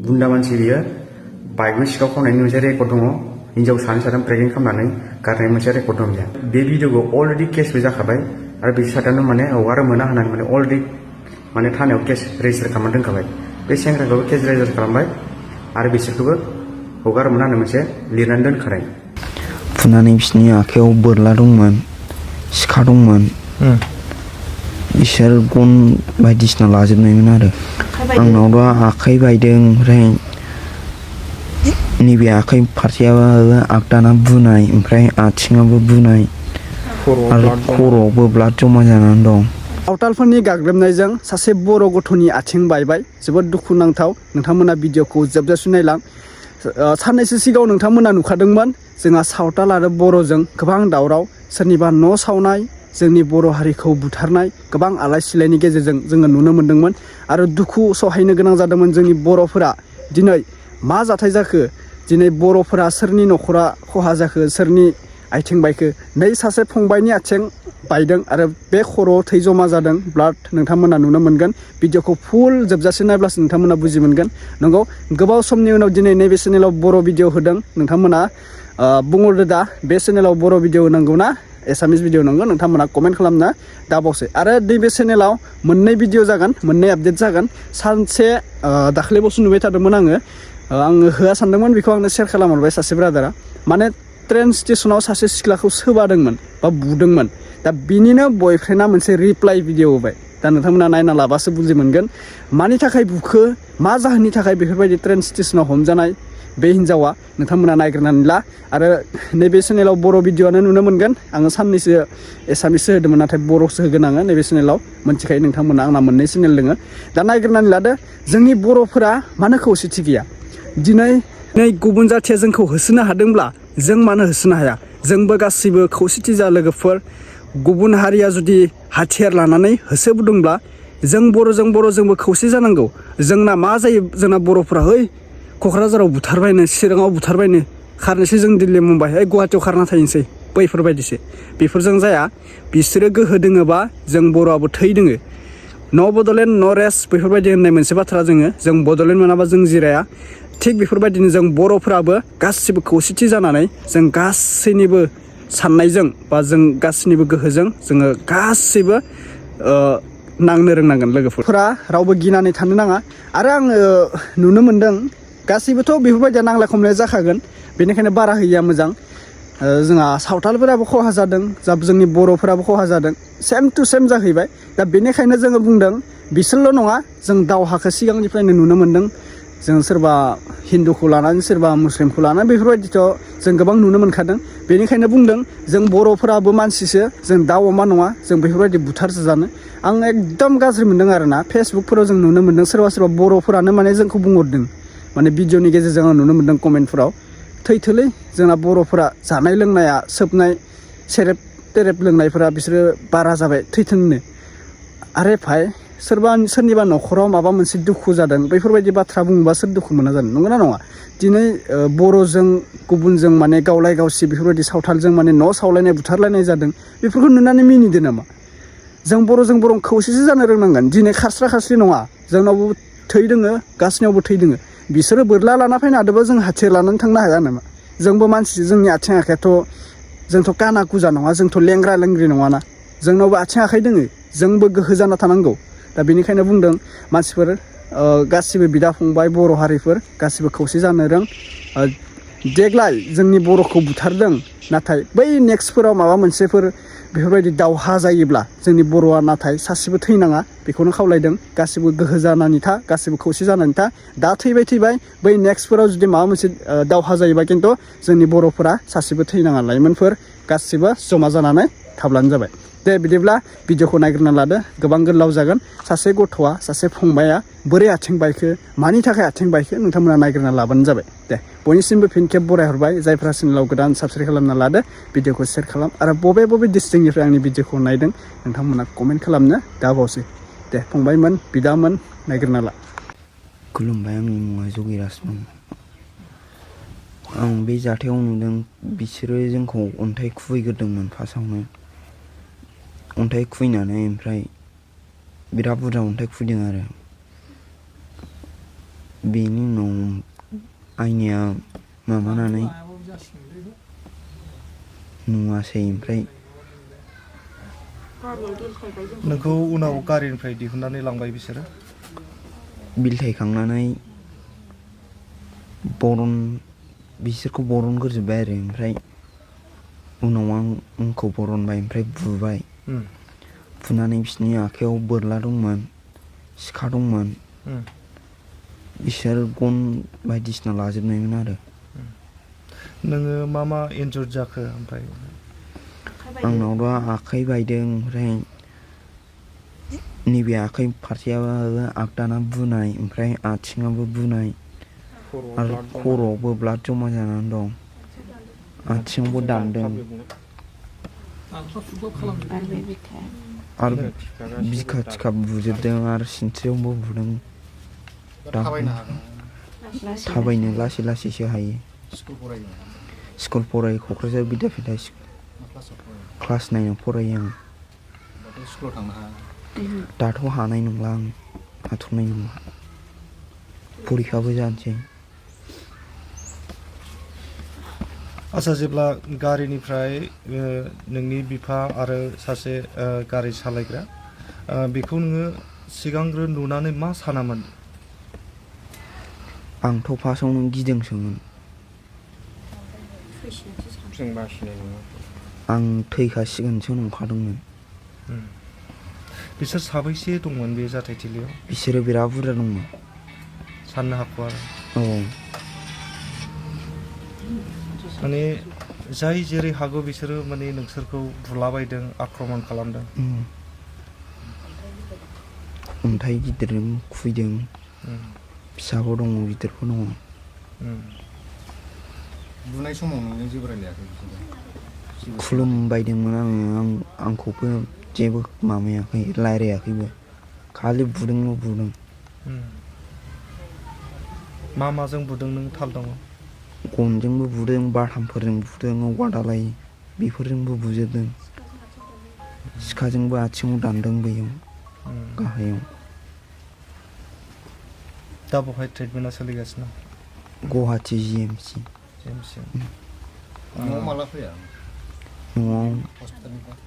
बुन्दा मानसि बियो बाइकनि सिखाव खावनायनि मोनसे रेकर्ड दङ हिनजाव सानै प्रेगनेन्ट खालामनानै गारनाय मोनसे रेकर्ड दं बिहा बे भिडिअखौ अलरेडि केसबो जाखाबाय आरो बिसोर साथानो माने हगार मोना होननानै माने अलरेडि माने थानायाव केस रेजिस्टार खालामना दोनखाबाय बे सेंग्राखौबो केस रेजिस्टार खालामबाय आरो बिसोरखौबो हगार मोना होननानै मोनसे लिरनानै दोनखानाय फुनानै बिसोरनि आखायाव बोरला दंमोन सिखा दंमोन बिसोर गन बायदिसिना लाजोबनायमोन आरो आंनावथ' आखाइ बायदों ओमफ्राय नैबे आखाइ फारसेयाबो आगदाना बुनाय ओमफ्राय आथिङाबो बुनाय आरो खर'आवबो ब्लाड जमा जानानै दं सावथालफोरनि गाग्लोबनायजों सासे बर' गथ'नि आथिं बायबाय जोबोद दुखुनांथाव नोंथांमोना भिडिअखौ जोबजासिम नायलां साननैसो सिगाङाव नोंथांमोना नुखादोंमोन जोंहा सावथाल आरो बर'जों गोबां दावराव सोरनिबा न' सावनाय जोंनि बर' हारिखौ बुथारनाय गोबां आलाय सिलायनि गेजेरजों जोङो नुनो मोन्दोंमोन आरो दुखु सहायनो गोनां जादोंमोन जोंनि बर'फोरा दिनै मा जाथाय जाखो दिनै बर'फोरा सोरनि न'खरा खहा जाखो सोरनि आथिं बायखो नै सासे फंबायनि आथिं बायदों आरो बे खर'आव थै जमा जादों ब्लाड नोंथांमोना नुनो मोनगोन भिडिअखौ फुल जोबजासे नायब्लासो नोंथांमोना बुजि मोनगोन नंगौ गोबाव समनि उनाव दिनै नैबे चेनेलाव बर' भिडिअ होदों नोंथांमोना बुंहरदो दा बे चेनेलाव बर' भिडिअ नांगौ ना एसामिस भिडिअ नांगौ नोंथांमोना कमेन्ट खालामना दाबावसै आरो नैबे चेनेलाव मोननै भिडिअ जागोन मोननै आपडेट जागोन सानसे दाख्लैबावसो नुबाय थादोंमोन आङो होआ सानदोंमोन बेखौ आंनो शेयार खालामहरबाय सासे ब्रादारा माने ट्रेन स्टेसनाव सासे सिख्लाखौ सोबादोंमोन बा बुदोंमोन दा बिनिनो बयफ्रेन्डआ मोनसे रिप्लाइ भिडिअ होबाय दा नोंथांमोना नायना लाबासो बुजि मोनगोन मानि थाखाय बुखो मा जाहोननि थाखाय बेफोरबायदि ट्रेन स्टेसनाव हमजानाय बे हिन्जावा नोंथांमोना नायग्रोनानै ला आरो नैबे चेनेलाव बर' भिडिअआनो नुनो मोनगोन आङो साननैसो एसामिससो होदोंमोन नाथाय बर'सो होगोन आङो नैबे चेनेलाव मोनथिखायो नोंथांमोना आंना मोननै चेनेल दङ दा नायग्रोनानै लादो जोंनि बर'फोरा मानो खौसेथि गैया दिनै गुबुन जाथिया जोंखौ होसोनो हादोंब्ला जों मानो होसोनो हाया जोंबो गासैबो खौसेथि जा लोगोफोर गुबुन हारिया जुदि हाथियार लानानै होसोबोदोंब्ला जों बर'जोंबो खौसे जानांगौ जोंना मा जायो जोंना बर'फोरा क'क्राझाराव बुथारबायनो चिराङाव बुथारबायनो खारनोसै जों दिल्ली मुम्बाइ गुवाहाटियाव खारना थाहैनोसै बैफोरबायदिसो बेफोरजों जाया बिसोरो गोहो दोङोबा जों बर'आबो थै दोङो न' बड'लेण्ड न' रेस्ट बेफोरबायदि होननाय मोनसे बाथ्रा जों बड'लेण्ड मोनाबा जों जिराया थिग बेफोरबायदिनो जों बर'फोराबो गासिबो खौसेथि जानानै जों गासैनिबो साननायजों बा जों गासैनिबो गोहोजों जोङो गासैबो नांनो रोंनांगोन लोगोफोरा रावबो गिनानै थानो नाङा आरो आङो नुनो मोनदों गासैबोथ' बेफोरबायदिया नांलाय खमलाय जाखागोन बेनिखायनो बारा होयिया मोजां जोंहा सावथालफोराबो खहा जादों जोंनि बर'फोराबो खहा जादों सेम टु सेम जाहैबाय दा बेनिखायनो जोङो बुंदों बिसोरल' नङा जों दावहाखौ सिगांनिफ्रायनो नुनो मोन्दों जों सोरबा हिन्दुखौ लानानै सोरबा मुस्लिमखौ लानानै बेफोरबायदिथ' जों गोबां नुनो मोनखादों बेनिखायनो बुंदों जों बर'फोराबो मानसिसो जों दाउ अमा नङा जों बेफोरबायदि बुथारजानो आं एकदम गाज्रि मोनदों आरोना फेसबुकफोराव जों नुनो मोन्दों सोरबा बर'फोरानो माने जोंखौ बुंहरदों माने भिडिअनि गेजेरजों आं नुनो मोन्दों कमेन्टफोराव थैथोलै जोंना बर'फोरा जानाय लोंनाया सोबनाय सेरेब तेरेब लोंनायफोरा बिसोरो बारा जाबाय थैथोंनो आरे भाइ सोरनिबा न'खराव माबा मोनसे दुखु जादों बेफोरबायदि बाथ्रा बुङोबा सोर दुखु मोना जानो नंगौना नङा दिनै बर'जों गुबुनजों माने गावलाय गावसि बेफोरबायदि सावथालजों माने न' सावलायनाय बुथारलायनाय जादों बेफोरखौ नुनानै मिनिदो नामा जों बर' खौसेसो जानो रोंनांगोन दिनै खारस्रा नङा जोंनावबो थै दोङो गासैनावबो थै दोङो बिसोरो बोरला लाना फैनो हादोंबा जों हाथियार लानानै थांनो हाया नामा जोंबो मानसि जोंनि आथिं आखायाथ' जोंथ' काना कुजा नङा जोंथ' लेंग्रा लेंग्रि नङाना जोंनावबो आथिं आखाइ दोङो जोंबो गोहो जाना थानांगौ दा बेनिखायनो बुंदों मानसिफोर गासिबो बिदा फंबाय बर' हारिफोर गासिबो खौसे जानो रों देग्लाय जोंनि बर'खौ बुथारदों नाथाय बै नेक्स्टफोराव माबा मोनसेफोर बेफोरबायदि दावहा जायोब्ला जोंनि बर'आ नाथाय सासेबो थैनाङा बेखौनो खावलायदों गासिबो गोहो जानानै था गासिबो खौसे जानानै था दा थैबाय बै नेक्स्टफोराव जुदि माबा मोनसे दावहा जायोबा खिन्थु जोंनि बर'फोरा सासेबो थैनाङा लाइमोनफोर गासिबो जमा जानानै थाब्लानो जाबाय दे बिदिब्ला भिडिअखौ नायग्रोना लादो गोबां गोलाव जागोन सासे गथ'आ सासे फंबाया बोरै आथिं बायखो मानि थाखाय आथिं बायखो नोंथांमोना नायग्रोना लाबानो जाबाय दे बयनिसिमबो फिन खेब बरायहरबाय जायफ्रा चेनेलाव गोदान साबस्क्राइब खालामना लादो भिडिअखौ शेयार खालाम आरो बबे डिस्ट्रिक्टनिफ्राय आंनि भिडिअखौ नायदों नोंथांमोना कमेन्ट खालामनो दाबावसै दे फंबायमोन बिदामोन नायग्रोना ला खुलुमबाय आंनि मुङा जगिराजमोन आं बे जाथायाव नुदों बिसोरो जोंखौ अन्थाइ खुबैग्रोदोंमोन फार्स्टआवनो अन्थाइ खुबैनानै ओमफ्राय बिराद बुरजा अन्थाइ खुबैदों आरो बेनि उनाव आइनिया माबानानै नुवासै ओमफ्राय नोंखौ उनाव गारिनिफ्राय दिहुननानै लांबाय बिसोरो बिल थायखांनानै बिसोरखौ बरनग्रोजोब्बाय आरो ओमफ्राय उनाव आंखौ बरनबाय ओमफ्राय बुबाय बुनानै बिसोरनि आखायाव बोरला दंमोन सिखा दंमोन बिसोर गन बायदिसिना लाजोबनायमोन आरो नोङो मा इन्जुर जाखो ओमफ्राय आंनावथ' आखाइ बायदों ओमफ्राय नैबे आखाइ फारसेयाबो आगदाना बुनाय ओमफ्राय आथिङाबो बुनाय आरो खर'आवबो ब्लाड जमा जानानै दं आथिङावबो दानदों आरो बिखा थिखा बुजोबदों आरो सिनस्रियावबो बुदों थाबायनो लासै लासैसो हायो स्कुल फरायो क'क्राझार बिद्यापीठआ क्लास 9 फरायो आं दाथ' हानाय नंला आं हाथ'नाय नंला परिखाबो जानोसै आच्छा जेब्ला गारिनिफ्राय नोंनि बिफा आरो सासे गारि सालायग्रा बेखौ नोङो सिगांग्रो नुनानै मा सानामोन आंथ' फार्स्टआवनो गिदोंसोमोन आं थैखासिगोनसो नंखादोंमोन बिसोर साबैसे दंमोन बे जाथायथिलियाव बिसोरो बिराद बुरजा दंमोन साननो हाखौ आरो औ माने जाय जेरै हागौ बिसोरो माने नोंसोरखौ बुलाबायदों आक्रमन खालामदों अन्थाइ गिदिरजों खुबैदों फिसाबो दङ गिदिरबो दङ बुनाय समाव नोंजों जेबो रायलायाखै खुलुमबायदोंमोन आंखौबो जेबो माबायाखै रायलायाखैबो खालि बुदोंल' बुदों माजों बुदों नों थाल दङ गनजोंबो बुदों बाथामफोरजों बुदों औवा दालाय बेफोरजोंबो बुजोबदों सिखाजोंबो आथिङाव दानदों बैयाव गाहायाव दा बहाय ट्रिटमेन्टआ सोलिगासिनो गुवाहाटि GMC न'आव माला फैया न'आव हस्पिटालनिफ्राय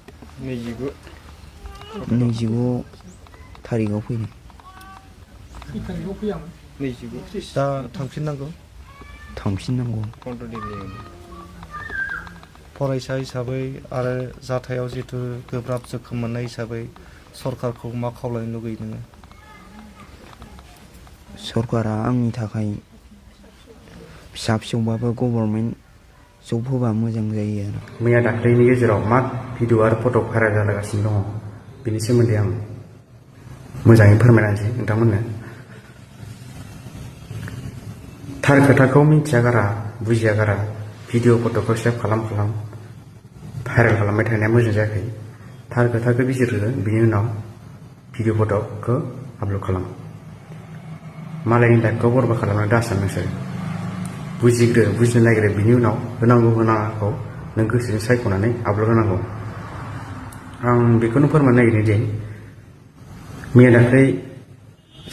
29 थारिखआव फैदों दा थांफिननांगौ फरायसा हिसाबै आरो जाथायाव जिथु गोब्राब जोखोम मोननाय हिसाबै सरकारखौ मा खावलायनो लुगैयो नोङो सरकारा आंनि थाखाय फिसा फिसौबाबो गभर्नमेन्ट जब होबा मोजां जायो आरो मैया दाख्लैनि गेजेराव मा भिडिअ आरो फट' भाइरेल जालागासिनो दङ बेनि सोमोन्दै आं मोजाङै फोरमायना होनोसै नोंथांमोननो थार खोथाखौ मिन्थिया गारा बुजिया गारा भिडिअ फट'खौ सेभ खालाम भाइरेल खालामबाय थानाया मोजां जायाखै थार खोथाखौ बिजिरग्रो बिनि उनाव भिडिअ फट'खौ आपल'ड खालाम मालायनि लाइफखौ बरबाद खालामनो दासान नोंसोर बुजिनो नागिरो बिनि उनाव होनांगौ होनाङाखौ नों गोसोजों सायख'नानै आपल'ड होनांगौ आं बेखौनो फोरमायनो नागिरदों दि मैया दाख्लै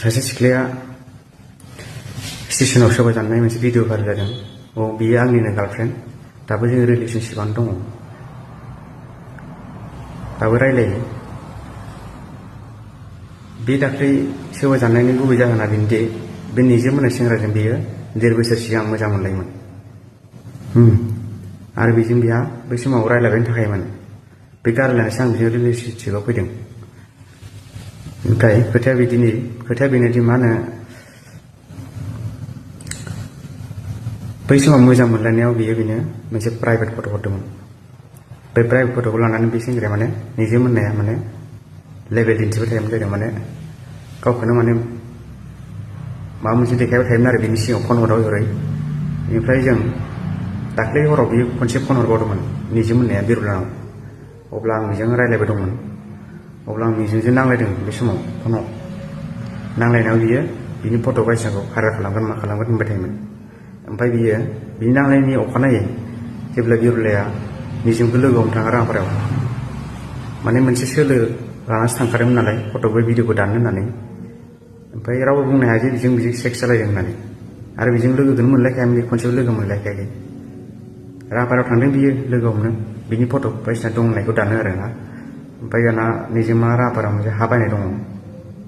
सासे सिख्लाया स्टेसनाव सोरबा जानाय मोनसे भिडिअ भाइरेल जादों बियो आंनिनो गार्लफ्रेन्ड दाबो जोङो रिलेसनशिपआनो दङ दाबो रायलायो बे दाख्लै सोरबा जानायनि गुबै जाहोना बेनोदि बे निजोम होननाय सेंग्राजों बियो 1.5 बोसोर सिगां मोजां मोनलायोमोन आरो बेजों बिहा बै समाव रायलायबायनो थाखायमोन बे गारलायनानैसो आं बिजों रिलेसनशिपआव फैदों ओमफ्राय खोथाया बेनोदि मा होनो बै समाव मोजां मोनलायनायाव बेनो मोनसे प्राइभेट फट' हरदोंमोन बे प्राइभेट फट'खौ लानानै बे सेंग्राया माने निजोम होननाया माने लेभेल दिन्थिबाय थायोमोन जादों माने गावखौनो माने माबा मोनसे देखायबाय थायोमोन आरो बिनि सिगाङाव फन हरै बेनिफ्राय जों दाख्लै हराव बियो खनसे फन हरबावदोंमोन निजोम होननाया बिरलानाव अब्ला आं बेजों रायलायबाय दंमोन अब्ला आं निजोमजों नांलायदों बे समाव फनाव नांलायनायाव बियो बिनि फट' बायदिसिनाखौ भाइरेल खालामगोन मा खालामगोन होनबाय थायोमोन ओमफ्राय बियो बिनि नांलायनायनि अखानायै जेब्ला बिरलाया निजोमखौ लोगो हमनो थाङो राङापारायाव माने मोनसे सोलो लानासो थांखादोंमोन नालाय फट' बै भिडिअखौ दाननो होननानै ओमफ्राय रावबो बुंनो हाया जे बिजों बिदि सेक्स जालायदों होननानै आरो बिजों लोगोखौनो मोनलायखायामोन खनसेबो लोगो मोनलायखायाखै रापाराव थांदों बियो लोगो हमनो बिनि फट' बायदिसिना दं होननायखौ दानो आरो ना ओमफ्राय दाना निजोमा रापाराव मोनसे हा बायनाय दङ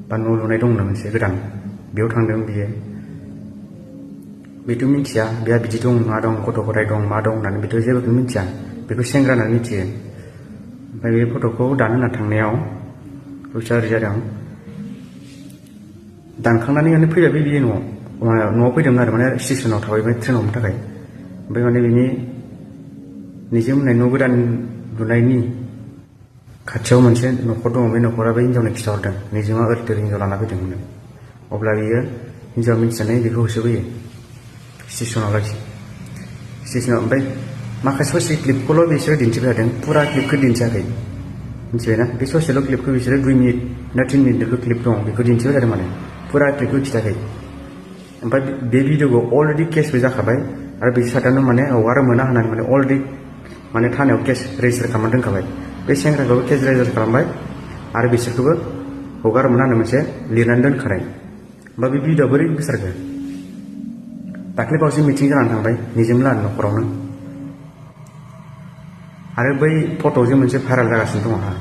बा न' लुनाय दंनो मोनसे गोदान बेयाव थांदों बियो बेथ' मिथिया बेहा बिदि दं मा दं गथ' गथाय दं मा दं होननानै बेथ' जेबोखौनो मिथिया बेखौ सेंग्रा होननानै मिथियो ओमफ्राय बे फट'खौ दानो होनना थांनायाव फैसा ओरै जादों दानखांनानै माने फैबाय बियो न'आव फैदोंमोन आरो माने स्टेसनाव थाबायबाय ट्रेन हमनो थाखाय ओमफ्राय माने बिनि निजोम होननाय न' गोदान लुनायनि खाथियाव मोनसे न'खर दङ बे न'खरा बै हिन्जावनो खिन्थाहरदों निजोमा ओरै हिन्जाव लाना फैदोंमोन अब्ला बियो हिन्जाव मिन्थिनानै बेखौ होसोबोयो स्टेसनाव लाखि स्टेसनाव ओमफ्राय माखासे ससे क्लिपखौल' बिसोरो दिन्थिबाय थादों फुरा क्लिपखौ दिन्थियाखै मिथिबायना बे ससेल' क्लिपखौ बिसोरो 2 मिनिट ना 3 मिनिटनिल' क्लिप दं बेखौ दिन्थिबाय थादों माने फुरा क्लिपखौ खिथायाखै ओमफ्राय बे भिडिअखौ अलरेडि केसबो जाखाबाय आरो बिसोर साथानो माने हगारनो मोना होननानै माने अलरेडि माने थानायाव केस रेजिस्टार खालामना दोनखाबाय बे सेंग्राखौबो केस रेजिस्टार खालामबाय आरो बिसोरखौबो हगारनो मोना होनना मोनसे लिरनानै दोनखानाय ओमफ्राय बे भिडिअआ बोरै गोसारखो दाख्लै बावैसो मिटिं जानानै थांबाय निजोम लाहानि न'खरावनो आरो बै फट'जों मोनसे भाइरेल जागासिनो दङ हा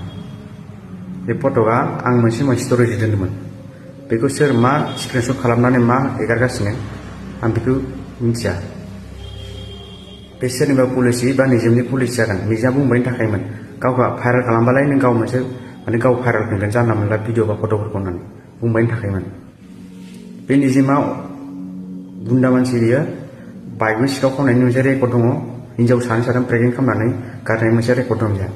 बे फट'आ आं मोनसे स्ट'रेज दोन्दोंमोन बेखौ सोर मा स्क्रिनशट खालामनानै मा एगारगासिनो आं बेखौ मिथिया बे सोरनिबा पलिसि बा निजोमनि पलिसि जागोन निजोमा बुंबायनि थाखायमोन गावखौ भाइरेल खालामबालाय नों गाव मोनसे माने गाव भाइरेल खालामगोन जानला मोनला भिडिअ बा फट'फोरखौ होननानै बुंबायनि थाखायमोन बे निजोमा गुन्दा मानसि बियो बाइकनि सिखाव खावनायनि मोनसे रेकर्ड दङ हिन्जाव साथाम प्रेगनेन्ट खालामनानै गारनाय मोनसे रेकर्ड दं बेहा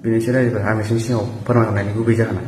बेनोसै रायजोफोरा आं नोंसोरनि सिगाङाव फोरमायहरनायनि गुबै जाहोना